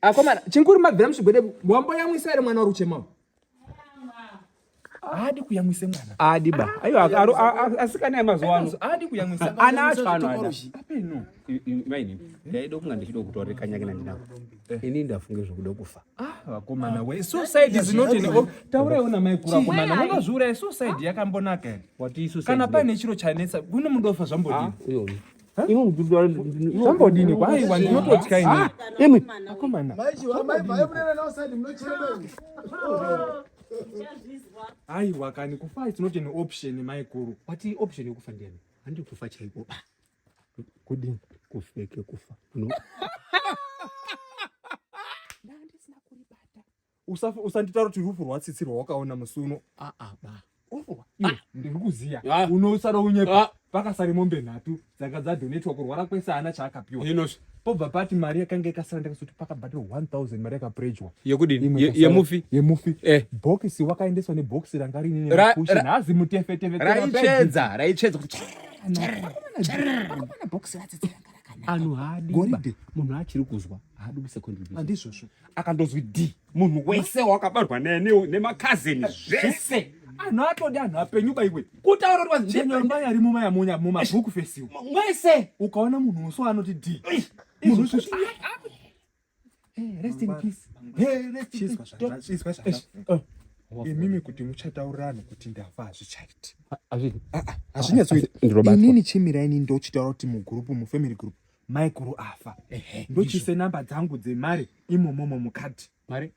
Akomana, chinguri mabvira muchigwede wamboyamwisa here mwana uri kuchema? Haadi kuyamwisa mwana. Haadi ba. Aiwa asikana emazuva ano. Haadi kuyamwisa. Ana acho anoada. Apeno. Maini. Ndaida kunga ndichida kutoreka kanyakina ndinako. Eh. Ini ndafunge zvekuda kufa. Ah, vakomana we. Suicide is not an option. Tauraiwo namai kura komana. Mungazviuraya suicide yakambonaka here? Wati suicide. Kana paine chiro chanetsa, kune mundofa zvambodii? Ah, uyo. Zvambodini kwaiwa ndinototya ini. Ah, imwi. Akomana. Aiwa kani kufa it's not an option maikuru. Wati option yekufa ndiyani? Handi kufa chaiko ba. Kudini? Kufeke kufa. No. Usanditaura kuti rufu rwatsitsi rwawakaona musi uno. Ah ah ba. Ufu. Iwe ndiri kuziya. Ah. Unosara unyepa. Ah. Pakasara mombe nhatu dzanga dzadonetwa kurwara kwese haana chaakapiwa. Inosvi. Pobva pati mari yakanga ikasara ndakazoti pakabhadharwa 1000 mari yakaprejwa. Yekudini? Yemufi. Yemufi. Eh. Bhokisi wakaendeswa nebhokisi ranga riine nemakushe. Nhazi mutefetefe. Raitsvedza, raitsvedza kuti Akomana bhokisi ratsitsi ranga rakanaka. Anhu haadi. Goridhe. Munhu achiri kuzwa haadi kuisa contribution. Handizvozvo. Akandozwi D. Munhu wese wakabarwa naye nemakazeni zvese. Anhu atodi anhu apenyu baiwe. Kutaura kuti Chenyo mai ari mumaya munya mumabhuku fesiwo. Mwese. Ukaona munhu musi waanoti D. Munhu usu. Rest in peace. Hey, rest in peace. Chizwa zvandava. Imimi kuti muchataurirana kuti ndafa hazvichaiti. Hazvidi. Hazvinyatsoita. Inini chimirai ini ndochitaura kuti mugroup mufamily group maikuru afa. Ndochise namba dzangu dzemari imomomo mukadhi. Mari?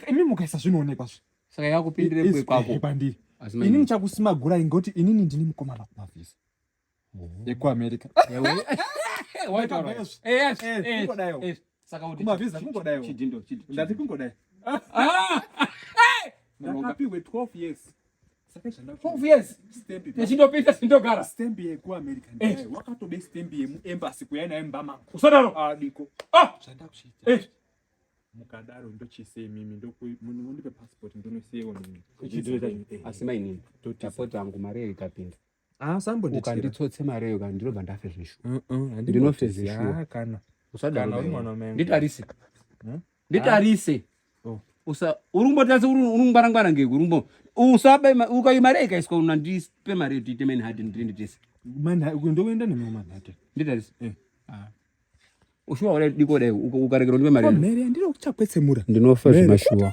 Imi mukaisa zvinoonekwa zve. Saka yakupindire kwe kwako. Kwandiri. Inini chakusimagurai ngoti inini ndini mukomana kumavhisa. Ekuamerica. Kumavhisa kungodaiwo. Chidindo, Ndati kungodai. Ndakapihwe 12 years. Saka zvandakupihwa. 12 years. Stamp. Nechindopinda sindogara. Stamp yekuAmerica. Eh. Wakatobe stamp yemuembassy kuya naye mumba mangu. Usadaro. Adiko. Ah! Zvandakuchiita. Eh. Mukadaro ndochise imimi ndoku mundipe passport ndonosiyewo nini. Asi mainini. Tapota hangu mari iyo ikapinda. Ah, sambonditira. Ukanditsotse mari iyo kana ndinobva ndafe zveshuwa. Ndinofe Ndinofe zveshuwa. Kana. Usadaro. Kana uri mwana wamai. Nditarise. Hmm? Nditarise. Oh. Usa uri kumbotarisa uri kungwarangwara ngei uri kumbo usabe ukai mari ikaiswa unandipe mari tiite Manhattan tiende tese. Manhattan ndokuenda nemwe Manhattan. Nditarise. Eh. Ah. Ushuwa uri diko dai ukarekera undipe mari. Mhere ndinokuchakwetsemura. Ndinofa Mhere. zvemashuwa.